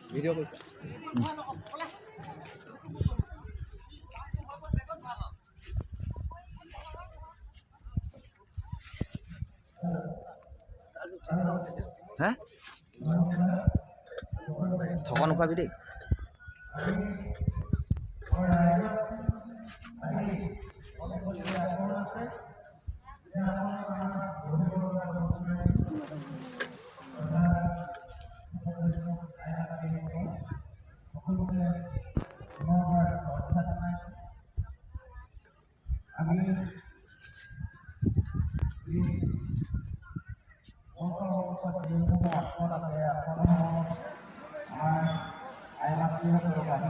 Video' কৰিছা। হে, থকা নোখোৱাবি দেই। আমি আসন আছে, আসনসমূহ আমাৰ আই মাতৃসকলক আহি